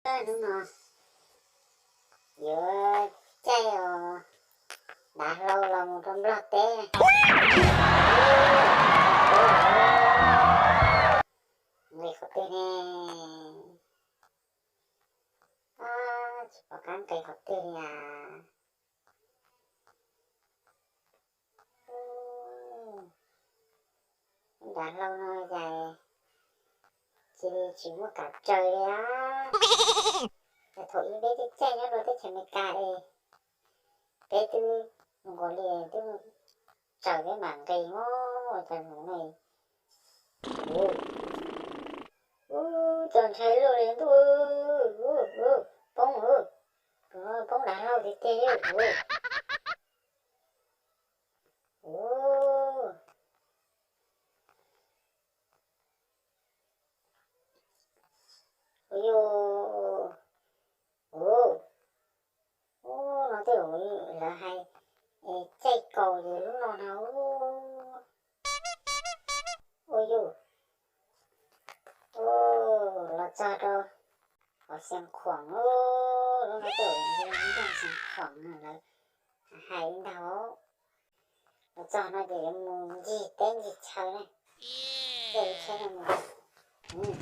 Hnub no yuav caij os, dav hlau los mus rau Nplog teb. Nqis qhov twg ne? Tsis pom qab nqis qhov twg li as. Dav hlau no cas cia li tsis muaj kav tsawg li a. Thaum ub peb twb caij nyob rau teb chaws Amelikas es peb twb nkaus li twb tsaws peb mam nqis os, cas zaum no ub, txaus ntshai luaj li ntuj, poob, poob dav hlau tiag tiag li. Ua yus, ua, ua no tej zaum lawv hais caij kaus ces lub no na. Ua yus, los txog rau hauv Xeev Khuam, lub no tej zaum yog Xeev Khuam lawv hais li ntag. Los txog no ces yuav mus ncig teb ncig chaw na. Caij lub tsheb no mus. Ub,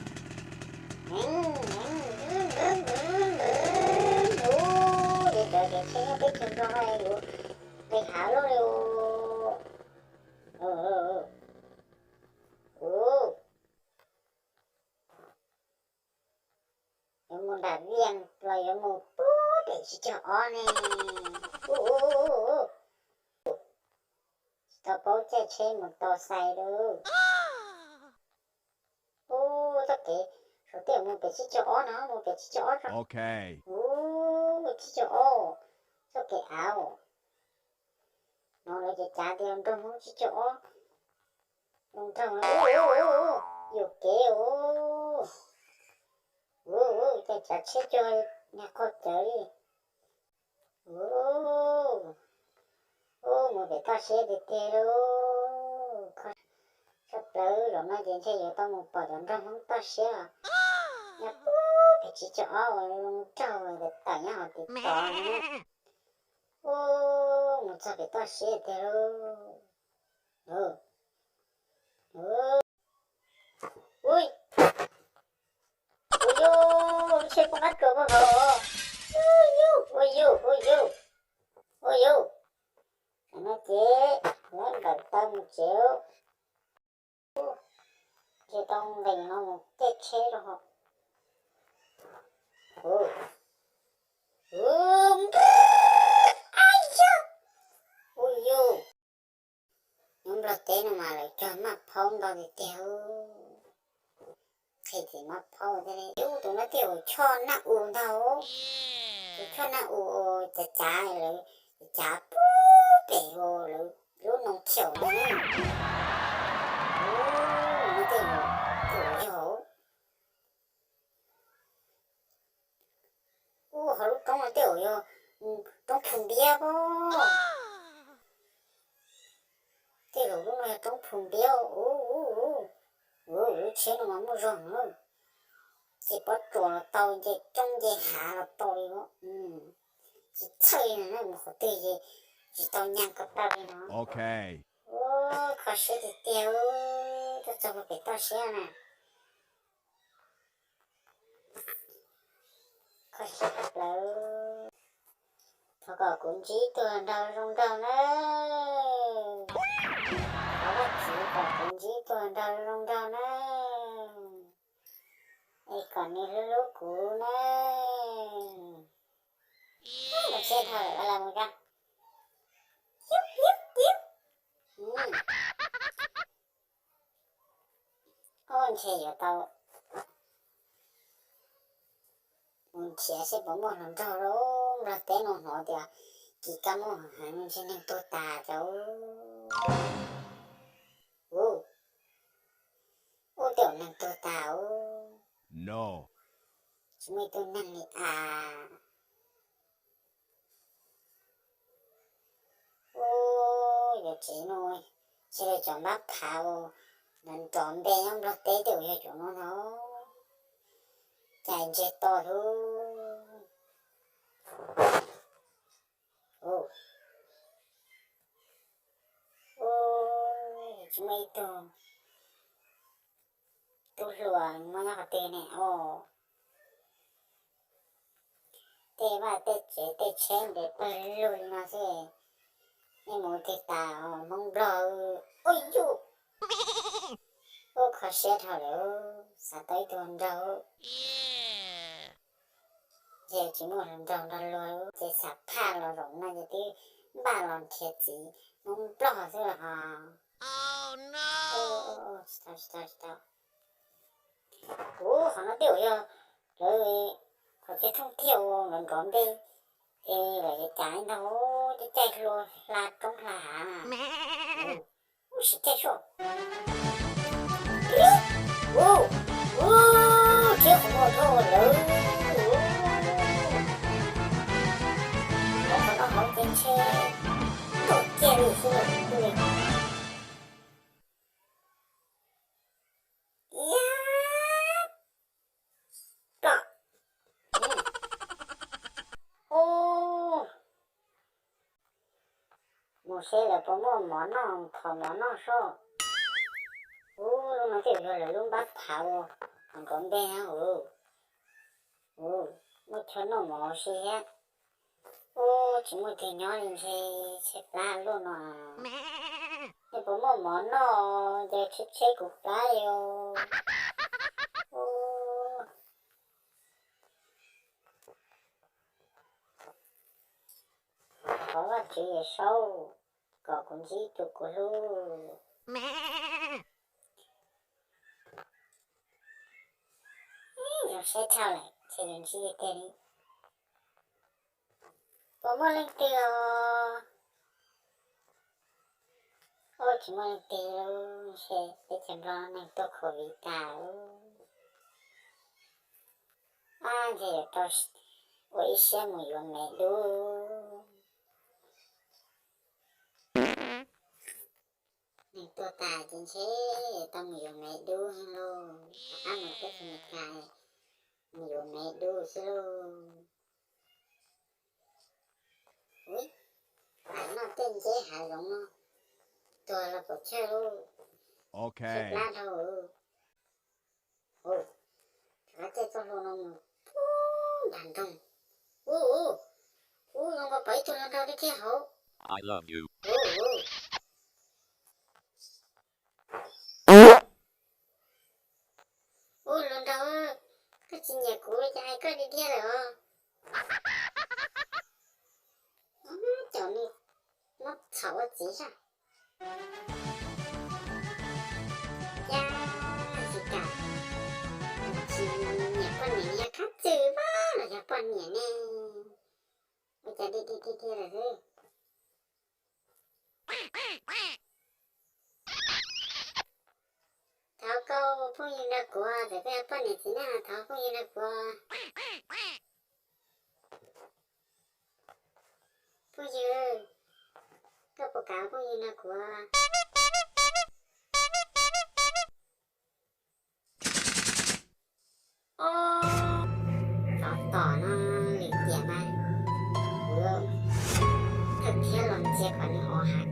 ces cov kev tsheb nyob teb chaws Nplog no yuav nqis hav luaj li. Ub, yuav mus nram Viaj los yuav mus puag pem tsib caug ob ne. Ub, tsis tau paub caij tsheb mus tau xais li. Ub, txoj kev saum tej mus pem tsib caug ob no, mus pem tsib caug ob tso. Ub, tsib caug ob, txoj kev av no lawv ces cav tias nroog Hmoob tsib caug ob. Zoo nraug, yuam kev os. Ub, caij tsav tsheb cuag nyuag qaug cawv li. Ub, ub, mus pem toj siab tiag tiag lauj. Tshaj plaws zaum no ces ntshe yuav tau mus pom cov nroog Hmoob toj siab os. Nyob puag pem tsib caug ob uas zoo nraug tawm nyob hauv TikTok na. Ub, mus txog pem toj siab tiag lauj. Ui, ua yus, lub tsheb poob qab tsuas poob hauv. Ua yus, ua yus, ua yus, ua yus. Tam no ces lawv nplawm taw mus tsev. Ces tau nqis no mus caij tsheb rau hauv. Ua yus, nyob Nplog teb no mas lawv cog maj phaub ntau tiag tiag. Qhia txiv maj phaub thiab li. Ub, tus no tej zaum choj naj u ntag. Tus choj naj u cav cav lawv, cav puag pem lawv lub noo khiaum no na. Ub, no tej zaum, tej zaum yog. Ub, hauv lub roob no tej zaum yog roob Phu Npiab pob. Tej zaum lub no yog roob Phu Npiab. Ub, ub, lub tsheb no mas muaj zog na. Ces pob tsuas los tau, nce roob nce hav los tau li. Tsis txhawj li na, mus qhov twg ces tsis tau nyas ko taw li no. Ub, kho siab tiag tiag, tuaj txog puag pem toj siab na. Kho siab tshaj plaws. Thov kom kuv ntsib tus hluas nraug zoo nraug nawb. Thov Vajtswv kom kuv ntsib tus hluas nraug zoo nraug nawb. Es kom nws hlub hlub kuv nawb. Mus tsheb dhau lawm, los mus tso. Ub, ntshe yuav tau mus nrhiav seb puas muaj hluas nraug lauj. Nplog teb no hnov tias kis kab mob heev, ntshe neeg tuag tas cov. Ub, ub, tej zaum neeg tuag tas ub. Tsis muaj ib tug neeg li as. Ub, yuav tsev no, tsis li cov npab phav uas nrov nrov npe nyob Nplog teb tej zaum yog cov no ntag. Cas ntseg to thiab. Tsis muaj ib tug tub hluas muab nyob qhov twg ne os. Tej vaj tej tsev tej tsheb ntev pawg lug li no xwb, nej mus twg tas Hmoob Nplog. Ua yuj, ub, kho siab dhau lawm, xav tau ib tug hluas nraug. Ces tsis muaj hluas nraug nrog luag ces xav phaj los zaum no ces twb npaj los nrhiav txiv Hmoob Nplog xwb los ho. Tsis tau, tsis tau, tsis tau. Ub, qhov no twb yog lawv qhov chaw thooj thiaj uas nrov nrov npe es lawv yuav cas ntag, caij caij hlua hla roob hla hav. Ub, sim caij soj. Ub, ub, thiab qhov no dhau lawm. Ub, qhov no hauv ces ntshe tuaj kiag li xwb li. Yab, plom. Ub, mus seb lawv puas muaj mov noj, thov mov noj soj. Ub, lub no twb yog lawv lub npab phav uas nrov npe ub. Ub, muaj chaw noj mov si thiab. Ub, tsis muaj twg nyob li ntshe tshaib plab luaj no. Nej puas muaj mov noj, ces tsheb tsheb kuv plab li os. Ub, thov Vajtswv Yawm Saub kom kuv ntsib tus kuv hlub. Zoo siab tshaj lawm, ntshe yuav ntsib tiag tiag li. Puas muaj leej twg os? Ub, tsis muaj leej twg lauj, ntshe teb chaws Nplog neeg tuaj covid tag lauj. Ab, ntshe yuav tau ua ib siab mus yuav me dub. Neeg tuaj tas ces ntshe yuav tau mus yuav me dub heev lauj. Rov qab mus teb chaws Amelikas, mus yuav me dub xwb lauj. Ub, noj tej nceb hav zoov no, tuag los pom chaw lauj. Tshaib plab dhau. Ub, rov qab caij txoj hlua no mus pub nram nroog. Ub, ub, ub, zoo nkaus pom ib tug hluas nraug tiag tiag hauv. Ub, ub, hluas nraug, koj tsis nyiam kuv li cas hais koj tiag tiag lawm os. Cov nws muab txhom ua txiv sab. Yab, tsis kam, tsis nyiam poj niam, yog khab txwm vaj los yog poj niam ne. Ua cas dig dig dig dig lawm xwb. Thov koj phooj ywg nrog kuv, txawm koj yog poj niam txiv neej los thov phooj ywg nrog kuv. Phooj ywg, koj puas kam phooj ywg nrog kuv? Ob, tsov tom no lwm tiam mas kuv thawj thiab los ntsia kom nws hov heev.